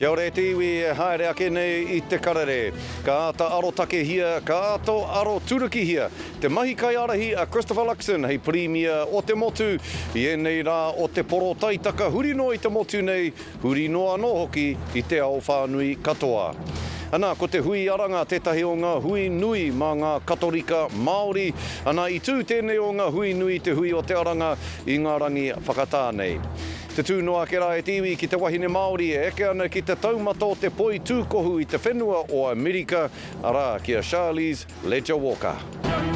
Kia ora e te iwi e haere ake nei i te karere. Ka āta arotakehia, ka āta aroturukihia te mahi kaiārahi a Christopher Luxon hei Pirimia o te motu i ēnei rā o te porotaitaka huri noa i te motu nei, huri noa anō hoki i te ao whānui katoa. Ana, ko te Hui Aranga tētahi o ngā hui nui mā ngā Katorika Māori. Ana, i tū tēnei o ngā hui nui, te Hui o te Aranga, i ngā rangi whakatā nei. Te tū noa ake rā e te iwi ki te wahine Māori e eke ana ki te taumata o te poitūkohu i te whenua o Amerika, arā, ki a Charlize Leger-Walker.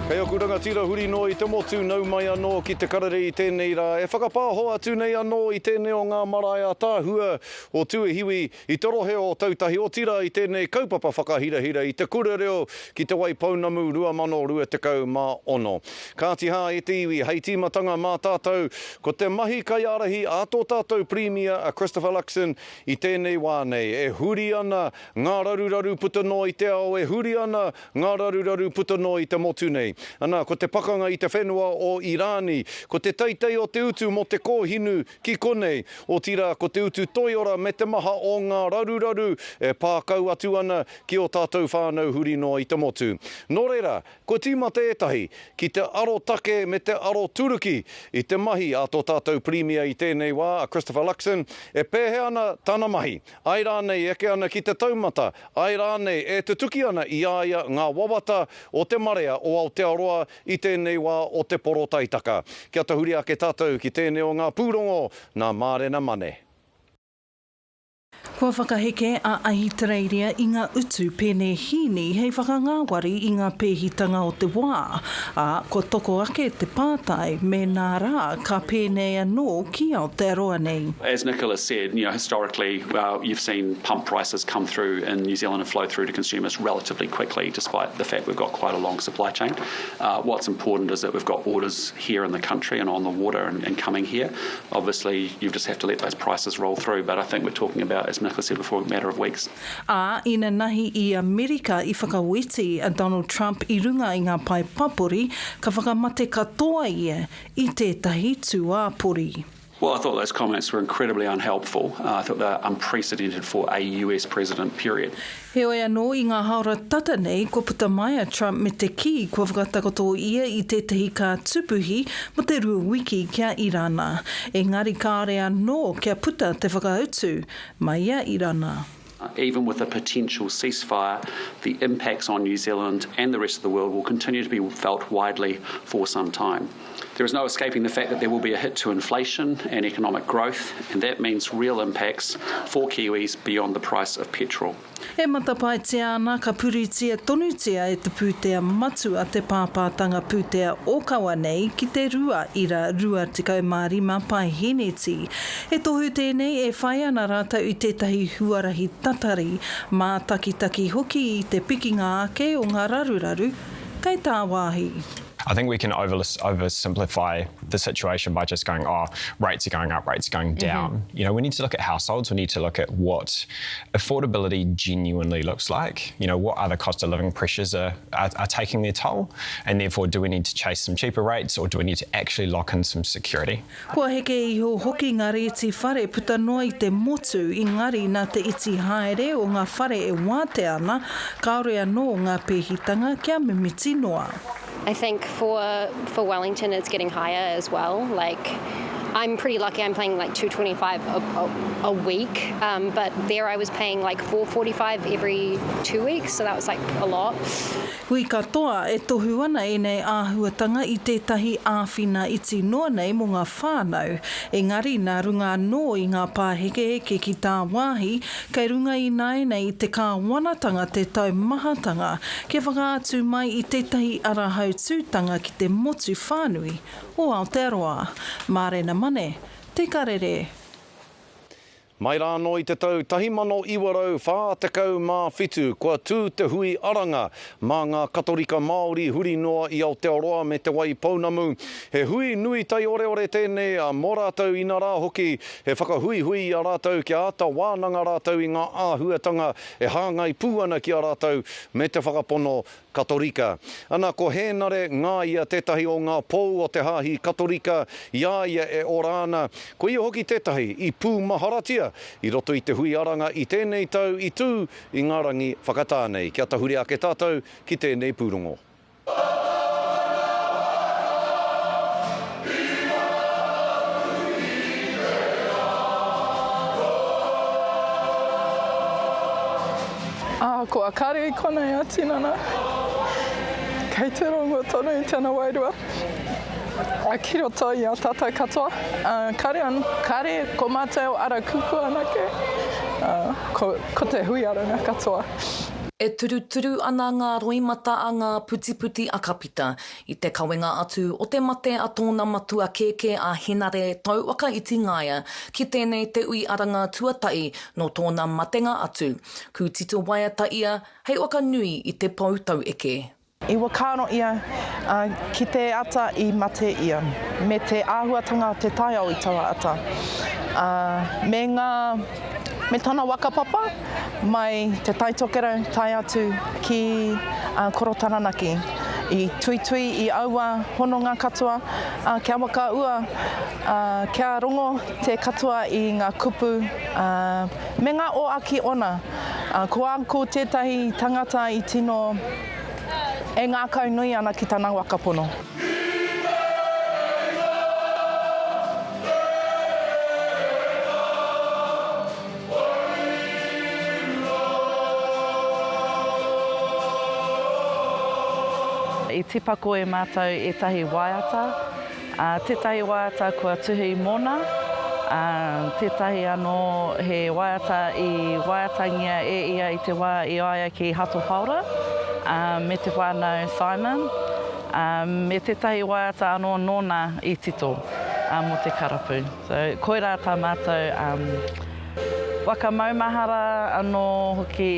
Kei aku rangatira huri noa i te motu, nau mai anō ki te karere i tēnei rā, e whakapāho atu nei anō i tēnei o ngā marae ātaahua o Tuahiwi I te rohe o Ōtautahi otirā i tēnei kaupapa whakahirahira i te Kura Reo ki Te Waipounamu 2026. Kāti hā e te iwi, hei tīmatanga mā tātou, ko te mahi kaiārahi a tō tātou Pirimia a Christopher Luxon i tēnei wā nei, e huri ana ngā raruraru puta noa i te ao, e huri ana ngā raruraru puta noa i te motu nei. Ana, ko te pakanga i te whenua o Irāni, ko te teitei o te utu mō te kōhinu Ki konei, otirā ko te utu toiora me te maha o ngā raruraru e pā kau atu ana ki ō tātou whānau huri noa i te motu. Nō reira, kua tīmata ētahi ki te arotake me te aroturuki i te mahi a tō tātou Pirimia i tēnei wā, a Christopher Luxon, e pēhea ana tana mahi? Āe rānei e eke ana ki te taumata? Āe rānei e tutuki ana i a ia ngā wawata o te marea o Aotearoa I tēnei wā o te porotaitaka, kia tahuri ake tātou ki tēnei o ngā pūrongo nā Mārena Mane. Kua whakaheke a Ahitereiria i ngā utu pēnēhīni hei whakangāwari i ngā pēhitanga o te wā, ā, kua toko ake te pātai mēnā rā ka pēnei anō ki Aotearoa nei. As Nicola said, you know, historically you've seen pump prices come through in New Zealand and flow through to consumers relatively quickly despite the fact we've got quite a long supply chain. What's important is that we've got orders here in the country and on the water and, and coming here. Obviously, you just have to let those prices roll through, but I think we're talking about, as Nicola said before, a matter of weeks. Ā, inanahi i Amerika i whakaweti a Donald Trump i runga i ngā pae papori, ka whakamate katoa ia i tētahi tūāpori. Well, I thought those comments were incredibly unhelpful. Uh, I thought they're unprecedented for a US president, period. Heoi anō, i ngā haora tata nei, kua puta mai a Trump me te kī kua whakatakoto ia i tētahi kātupuhi mō te rua wiki ki a Irana. Engari kāore anō kia puta te whakautu mai i a Irana. Even with a potential ceasefire, the impacts on New Zealand and the rest of the world will continue to be felt widely for some time. There is no escaping the fact that there will be a hit to inflation and economic growth, and that means real impacts for Kiwis beyond the price of petrol. E matapaetia ana ka puritia tonutia e te pūtea matua te pāpātanga pūtea ōkawa nei ki te 2.25 paeheneti. He tohu tēnei e whai ana rātou i tētahi huarahi tatari, mātakitaki hoki i te pikinga ake o ngā raruraru kei tāwāhi. I think we can oversimplify the situation by just going, oh, rates are going up, rates are going down. Mm -hmm. You know, we need to look at households, we need to look at what affordability genuinely looks like. You know, what other cost of living pressures are, are, are taking their toll, and therefore do we need to chase some cheaper rates or do we need to actually lock in some security? Kua heke iho hoki ngā rēti whare puta noa i te motu, engari nā te iti haere o ngā whare e wātea ana, kāore anō ngā pēhitanga kia mimiti noa. I think for for Wellington it's getting higher as well like I'm pretty lucky I'm paying like 225 a, a, a week um, but there I was paying like 445 every two weeks so that was like a lot. Hui katoa, e tohu ana ēnei āhuatanga i tētahi āwhina iti noa nei mō ngā whānau, engari nā runga anō i ngā pāhekeheke ki tāwāhi, kei runga ināianei i te kāwanatanga te taumahatanga kia whakaatu mai i tētahi ara hautūtanga ki te motu whānui o Aotearoa. Mārena Mane, Te Karere. Mai rā anō i te tau 1947 kua tū te hui aranga mā ngā Katorika Māori huri noa i Aotearoa me Te Wai Pounamu. He hui nui taioreore tēnei mō rātou inarā hoki he whakahuihui i a rātou kia āta wānanga rātou i ngā āhuatanga e hāngai pū ana ki a rātou me te whakapono Katorika. Ana, ko Hēnare Ngāia tētahi o ngā pou o te Hāhi Katorika i a ia e ora ana, ko ia hoki tētahi i pūmaharatia i roto i te hui aranga i tēnei tau i tū i ngā rangi whakatā nei. Kia tahuri ake tātou ki tēnei pūrongo. Ahakoa kare i konei a tinana, kei te rongo tonu i tana wairua ki roto i a tatou katoa. Kare, kare ko matou ara kupu anake, ko te hui aranga katoa. E turuturu ana ngā roimata a ngā putiputi akapita i te kawenga atu o te mate a tōna matua kēkē a Henare Tauwaka Iti Ngaia ki tēnei te ui aranga tuatahi nō tōna matenga atu. Kūtito waiata ia hei waka nui i te pou taueke. I whakaaro ia ki te ata i mate ia, me te āhuatanga o te taiao i taua ata, ā, me ngā, me tana whakapapa mai Te Tai Tokerau tae atu ki Koro Taranaki. I tuitui i aua hononga katoa, ā, kia whakaua, ā, kia rongo te katoa i ngā kupu, ā, Me nga oaki ona. Ko Uncle tetahi tangata i tino e ngakau nui ana ki tana waka pono. I tipako e matou etahi waiata. Ā, tētahi waiata kua tuhi mōna, ā, tētahi anō he waiata i waiatangia e ia i te wā i a ia ki Hato Paora, ā, me te whānau Simon, ā, me tētahi waiata anō nōna i tito, ā, mō te karapu. So, koirā tā mātou, ā, waka maumahara anō hoki,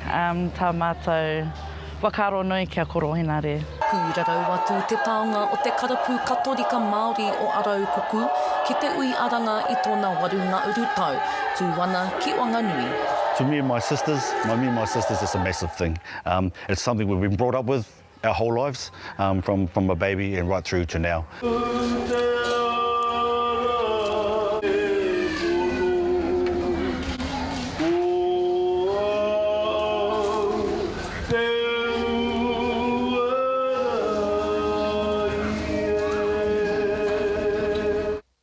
ā, tā mātou. Whakaaro nui ki a Koro Henare. Kūrarau atu te taonga o te karapu Katorika Māori o Araukuku ki te ui aranga i tōna 8 tau, tū ana ki Wanganui. To me and my sisters, my me and my sisters it's a massive thing. Um, it's something we've been brought up with our whole lives, um, from, from a baby and right through to now.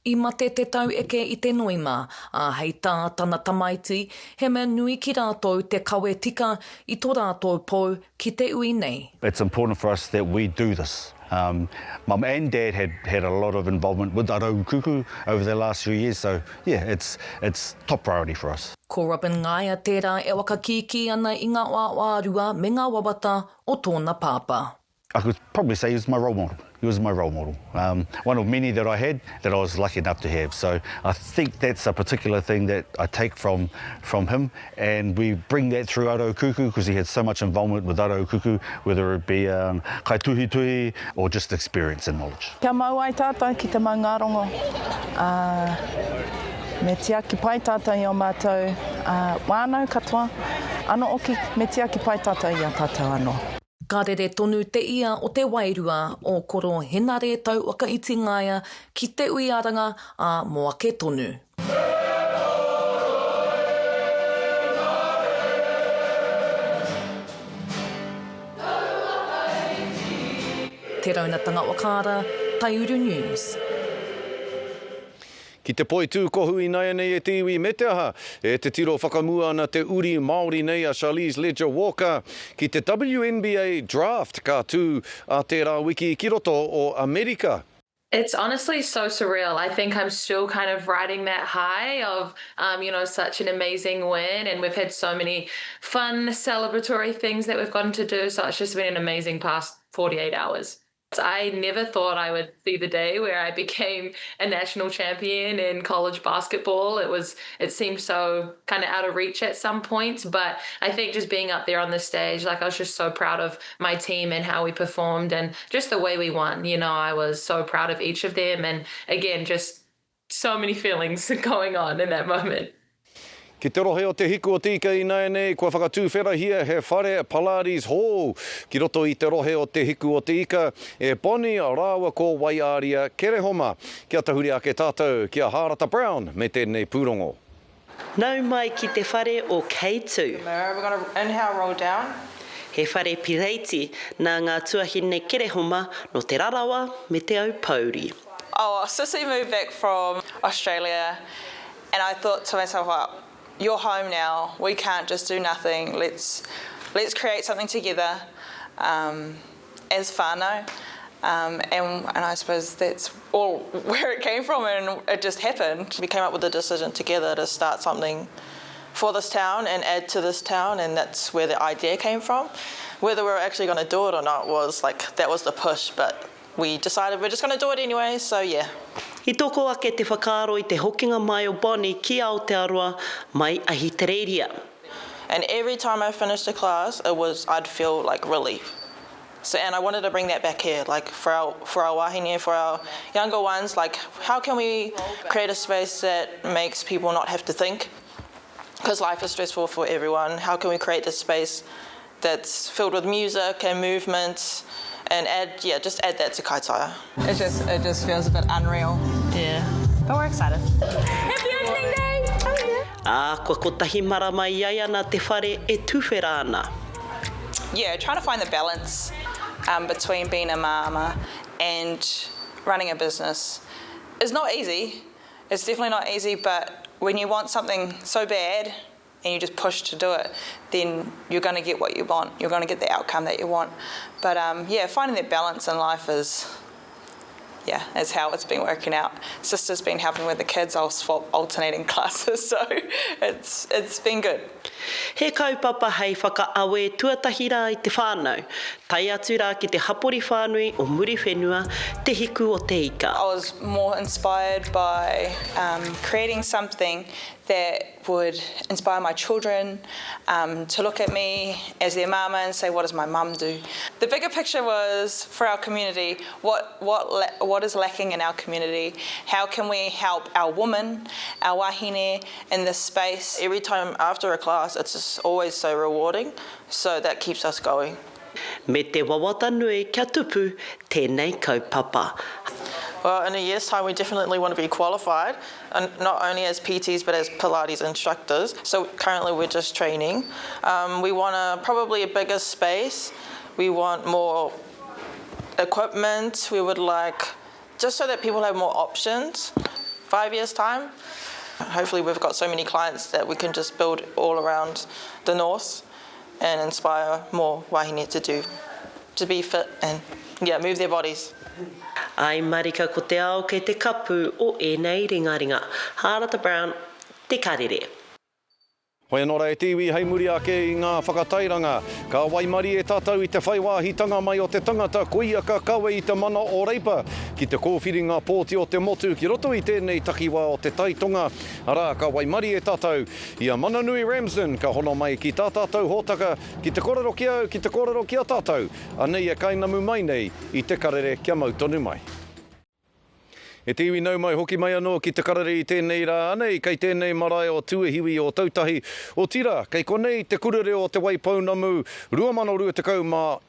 I mate te taueke i te Noema, ā, hei tā tana tamaiti, he mea nui ki rātou te kawe tika i to rātou pou ki te ui nei. It's important for us that we do this. Um, Mum and Dad had had a lot of involvement with Araukuku over the last few years, so yeah, it's, it's top priority for us. Ko Robin Ngaia tērā e whakakīkī ana i ngā oaoarua me ngā wawata o tōna pāpā. I could probably say he was my role model. He was my role model. Um, one of many that I had that I was lucky enough to have. So I think that's a particular thing that I take from, from him. And we bring that through Araukuku because he had so much involvement with Araukuku, whether it be um, kaituhituhi or just experience and knowledge. Kia mau ai tātou ki te maungārongo, ā, me tiaki pai tātou i ō mātou whānau katoa, anō hoki me tiaki pai tātou i a tātou anō. Ka rere tonu te ia o te wairua o Koro Henare Tauwhakaiti Ngaia ki te ui aranga, ā, mō ake tonu. Te Raunatanga Whakaara, Taiuru News. Ki te poitūkohu inaianei e te iwi me te aha, e te tiro whakamua ana te uri Māori nei a Charlize Leger-Walker ki te WNBA Draft ka tū a tērā wiki ki roto o Amerika. It's honestly so surreal. I think I'm still kind of riding that high of, um, you know, such an amazing win. And we've had so many fun celebratory things that we've gotten to do. So it's just been an amazing past 48 hours. I never thought I would see the day where I became a national champion in college basketball. It was it seemed so kind of out of reach at some points, but I think just being up there on the stage, like I was just so proud of my team and how we performed and just the way we won. You know, I was so proud of each of them and again just so many feelings going on in that moment. Ki te rohe o Te Hiku o Te Ika ināianei, kua whakatūwherahia he whare Pilates hou ki roto i te rohe o Te Hiku o Te Ika e Bonnie rāua ko Waiāria Kerehoma. Kia tahuri ake tātou ki a Hārata Brown me tēnei pūrongo. Nau mai ki te whare o K2. He whare pireiti nā ngā tuahine Kerehoma nō Te Rarawa me Te Aupōuri. Oh, Sissy moved back from Australia and I thought to myself, well, you're home now, we can't just do nothing, let's, let's create something together um, as whānau. Um, and, and I suppose that's all where it came from and it just happened. We came up with the decision together to start something for this town and add to this town and that's where the idea came from. Whether we were actually going to do it or not was like, that was the push, but we decided we're just going to do it anyway, so yeah. I toko ake te whakaaro i te hokinga mai o Bonnie ki Aotearoa mai Ahitereiria. And every time I finished a class, it was, I'd feel like relief. So, and I wanted to bring that back here, like for our, for our wahine, for our younger ones, like how can we create a space that makes people not have to think? Because life is stressful for everyone. How can we create this space that's filled with music and movement and add, yeah, just add that to Kaitaia. It just, it just feels a bit unreal. Yeah. But we're excited. Happy opening day! Ā, kua kotahi marama i ai ana te whare e tuwhera ana. Yeah, trying to find the balance um, between being a māma and running a business is not easy. It's definitely not easy, but when you want something so bad and you just push to do it, then you're going to get what you want. You're going to get the outcome that you want. But um, yeah, finding that balance in life is, yeah, is how it's been working out. Sister's been helping with the kids. I'll swap alternating classes, so it's, it's been good. He kaupapa hei whakaawe tuatahi rā i te whānau, tae atu rā ki te hapori whānui o Muriwhenua, Te Hiku o Te Ika. I was more inspired by um, creating something that would inspire my children um, to look at me as their mama and say, what does my mum do? The bigger picture was for our community, what, what, what is lacking in our community? How can we help our women, our wahine in this space? Every time after a class, it's just always so rewarding, so that keeps us going. Me te wawata nui kia tupu tēnei kaupapa. Well, in a year's time, we definitely want to be qualified, and not only as PTs, but as Pilates instructors. So currently we're just training. Um, we want a, probably a bigger space. We want more equipment. We would like, just so that people have more options. Five years' time, hopefully we've got so many clients that we can just build all around the north and inspire more wahine to do, to be fit and yeah, move their bodies. Āe marika ko te ao kei te kapu o ēnei ringaringa. Hārata Brown, Te Karere. Hoi anō rā e te iwi hei muri ake i ngā whakatairanga. Ka waimarie tātou i te whai wāhitanga mai o te tangata koia ka kawe i te mana o Reipa ki te kōwhiri ngā pōti o te motu ki roto i tēnei takiwā o Te Tai Tonga, arā, ka waimarie tātou i a Mananui Ramsden ka hono mai ki tā tātou hōtaka ki te kōrero ki au, ki te kōrero ki a tātou. Anei e kainamu mai nei i te karere kia mau tonu mai. E te iwi nau mai hoki mai anō ki te karere i tēnei rā, anei kei tēnei marae o Tuahiwi o Tautahi, otirā, kei konei te kura reo o Te Waipounamu 2026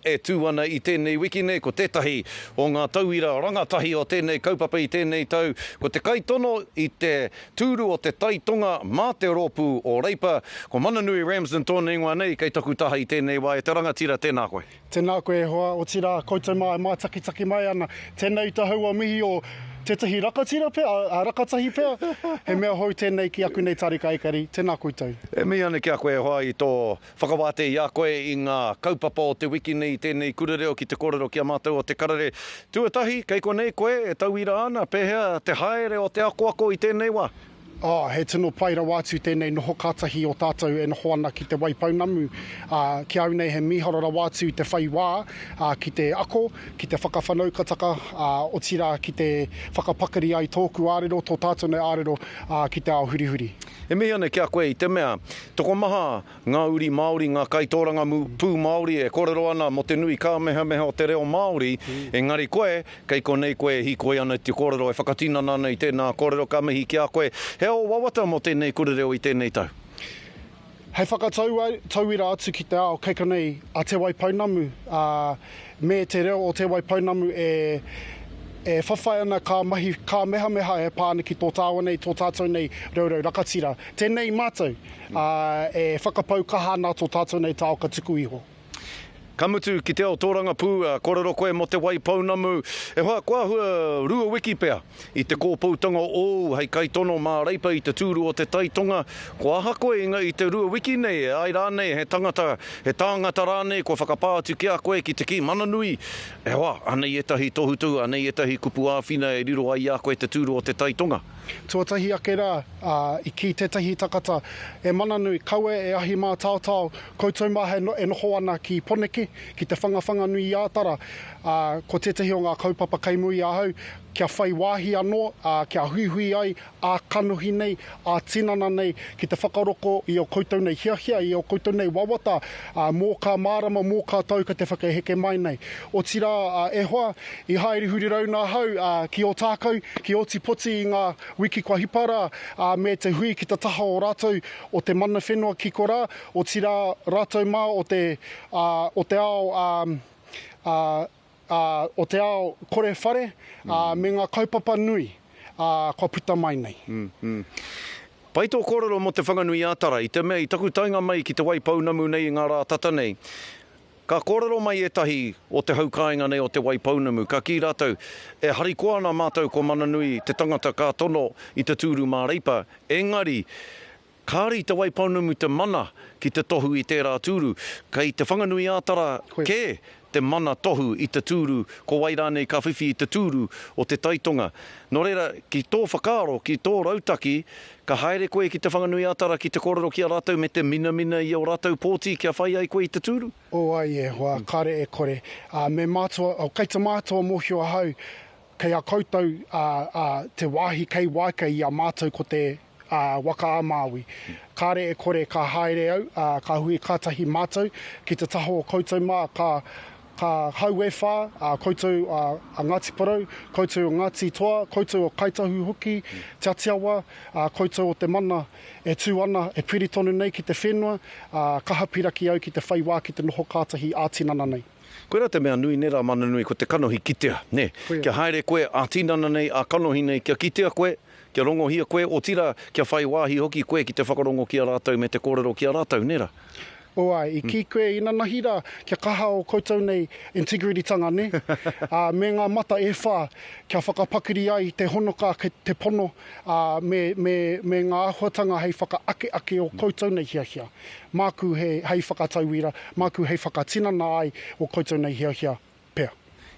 e tū ana i tēnei wiki nei, ko tētahi o ngā tauira rangatahi o tēnei kaupapa i tēnei tau, ko te kaitono i te tūru o te Tai Tonga mā te rōpū o Reipa, ko Mananui Ramsden tōna ingoa nei kei taku taha i tēnei wā, e te rangatira, tēnā koe. Tēnā koe e hoa, otirā, koutou mā e mātakitaki mai ana. Tēnā i tahaua mihi o tētahi rakatira pea, a rakatahi pea. He mea hou tēnei ki aku nei tareka ekari, tēnā koutou. E mihi ana ki a koe e hoa i tō whakawātea i a koe i ngā kaupapa o te wiki nei i tēnei kura reo ki te kōrero ki a mātou o Te Karere. Tuatahi, kei konei koe e tauira ana, pēhea te haere o te akoako i tēnei wā? Oh, he tino pai rawa atu tēnei noho kātahi o tātou e noho ana ki Te Waipounamu. Ā, ki a au nei he mīharo rawa atu te whai wā, ā, ki te ako, ki te whakawhanaukataka, ā, otirā ki te whakapakari ai tōku ārero, tō tātou nei ārero, ā, ki te ao hurihuri. E mihi ana ki a koe i te mea, tokomaha ngā uri Māori, ngā kaitōrangapū Māori e kōrero ana mō te nui kāmehameha o te reo Māori, engari koe, kei konei koe e hīkoi ana i te kōrero, e whakatinana ana i tēnā kōrero, ka mihi ki a koe. He ō wawata mō tēnei kura reo i tēnei tau? Hei whakatauira atu ki te ao kei konei a Te Waipounamu, ā, me te reo o Te Waipounamu e e whawhai ana kā mahi kāmehameha e pā ana ki tō tāua nei, tō tātou nei rourou rakatira. Tēnei mātou, ā, e whakapau kaha ana tō tātou nei taoka tuku iho. Ka mutu ki te ao tōrangapū, kōrero koe mō Te Waipounamu. E hoa, kua āhua rua wiki pea i te kōpoutanga ōu hei kaitono mā Reipa i te tūru o Te Tai Tonga. Kua aha koe i i te rua wiki nei, e ai rānei he tangata, he tāngata rānei kua whakapā atu ki a koe ki te kī mana nui? E hoa, anei ētahi tohutohu, anei ētahi kupu āwhina e riro ai i a koe te tūru o Te Tai Tonga. Tuatahi ake rā, ā, i kī tētahi takata, E Mananui, kaua e ahi mātaotao, koutou mā e noho ana ki Poneke, ki Te Whangawhanganui-ā-Tara, ā, ko tētahi o ngā kaupapa kei mua i ahau, kia whai wāhi anō, ā, kia huihui ai ā-kanohi nei, ā-tinana nei, ki te whakaroko i ō koutou nei hiahia, i ō koutou nei wawata, ā, mō kā marama, mō kā tau ka te whakaheke mai nei. Otirā, ā, e hoa, I haere huri rauna ahau ki Ōtākou, ki Ōtipoti i ngā wiki kua hipa rā, ā, me te hui ki te taha o rātou o te mana whenua ki korā, otirā rātou mā o te, ā, o te ao, ā, ā, ā, o te ao kore whare, ā, me ngā kaupapa nui, ā, kua puta mai nei. Pai tō kōrero mō Te Whanganui-ā-Tara, i te mea i taku taenga mai ki Te Waipounamu nei i ngā rā tata nei, Ka kōrero mai ētahi o te hau kāinga nei o Te Waipounamu, ka kī rātou, e harikoa ana mātou ko Mananui te tangata ka tono i te tūru mā Reipa, engari, kāre i Te Waipounamu te mana ki te tohu i tērā tūru, kei Te Whanganui-ā-Tara kē te mana tohu i te tūru, ko wai rānei ka whiwhi i te tūru o Te Taitonga. Nō reira, ki tō whakaaro, ki tō rautaki, Ka haere koe ki Te Whanganui-a-Tara ki te kōrero ki a rātou me te minamina i ō rātou pōti kia whai ai koe i te tūru? Oh ai e hoa, kare e kore. Ā, me mātua, oh, kei te mātua mōhio ahau, kei a koutou, ā, ā, te wāhi kei waeka i a mātou ko te, ā, waka a Māui. Kare e kore ka haere au, ā, ka hui kātahi mātou ki te taha o koutou mā, ka, Ka hau e wha, a koutou a Ngāti Porou, koutou o Ngāti Toa, koutou o Kai Tahu hoki, Te Atiawa, a koutou o te mana e tū ana, e piri tonu nei ki te whenua, a kaha piraki au ki te whai wā ki te noho kātahi ā-tinana nei. Koirā te mea nui nē rā Mananui ko te kanohi kitea, nē. Kia haere koe ā-tinana nei, ā-kanohi nei, kia kitea koe, kia rongohia koe, otirā, kia whai wāhi hoki koe ki te whakarongo ki a rātou me te kōrero ki a rātou, nē rā? Oh āe, i kī koe inanahi rā, kia kaha o koutou nei integrity-tanga, nē? Ā, me ngā mata e whā, kia whakapakari ai te honoka ki te pono, ā, me, me, me ngā āhuatanga hei whakaakeake o koutou nei hiahia. Māku he, hei whakatauira, māku hei whakatinana ai o koutou nei hiahia. pea.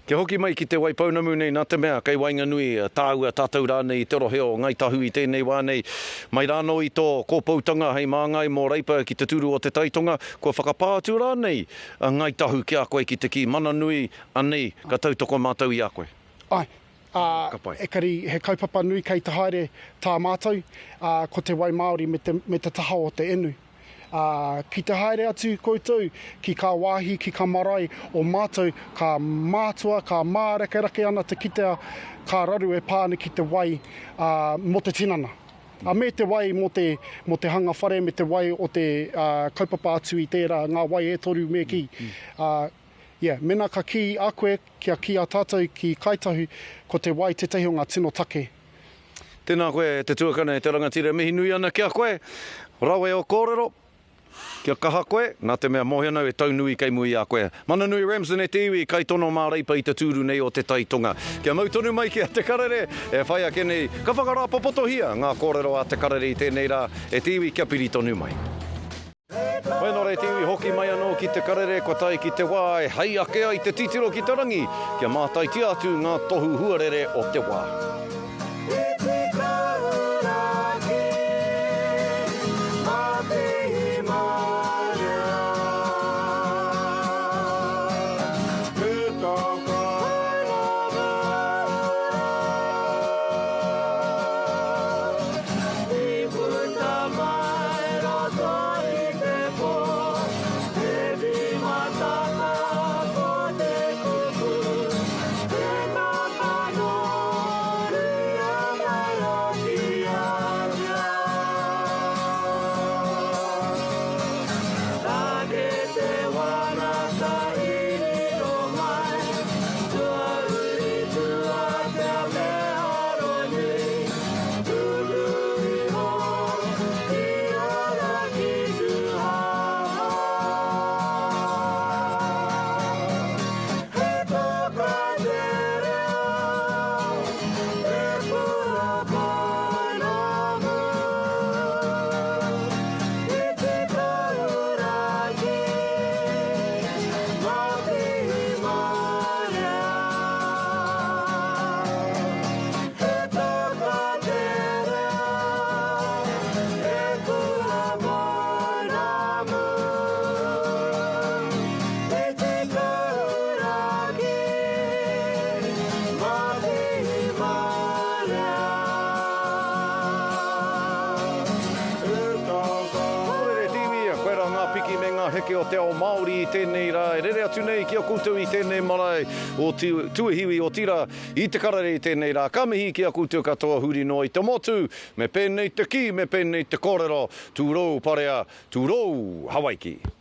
Kia hoki mai ki Te Waipounamu nei, nā te mea kei waenganui tāua, tātou rānei i te rohe o Ngāi Tahu i tēnei wā nei. Mai rānō i tō kōpoutanga hei māngai mō Reipa ki te tūru o Te Taitonga, kua whakapā atu rānei a Ngāi Tahu ki a koe ki te kī mana nui, anei, ka tautoko mātou i a koe? Āe, ā, ekari he kaupapa nui kei te haere tā mātou, ā, ko te wai Māori me te, me te taha o te inu. Ā, ki te haere atu koutou ki kā wāhi, ki kā marae o mātou, ka mātua, ka mārakerake ana te kitea kā raru e pā ana ki te wai, ā, mō te tinana. Ā, me te wai mō te, mō te hanga whare, me te wai o te, ā, kaupapa atu i tērā, ngā wai e toru me kī. Ā, yeah, mēnā ka kī a koe, kia kī a tātou ki Kāi Tahu, ko te wai tētahi o ngā tino take. Tēnā koe e te tuakana e te rangatira mihi nui ana ki a koe. Rawe o kōrero. Kia kaha koe, nā te mea mōhio nau e tau nui kei mua i a koe. Mananui Ramsden e te iwi, kaitono mā Reipa i te tūru nei o Te Tai Tonga. Kia mau tonu mai ki a Te Karere, e whai ake nei, ka whakarāpopotohia ngā kōrero a Te Karere i tēnei rā, e te iwi kia piri tonu mai. Hoi anō rā te iwi, hoki mai anō ki Te Karere, kua tae ki te wā e hei ake ai te titiro ki te rangi, kia mātaitia atu ngā tohu huarere o te wā. te ao Māori i tēnei rā e rere atu nei ki a koutou i tēnei marae o Tuahiwi, otirā, i Te Karere i tēnei rā. Ka mihi ki a koutou katoa huri noa i te motu, me pēnei te kī, me pēnei te kōrero, tūrou parea, tūrou Hawaiki.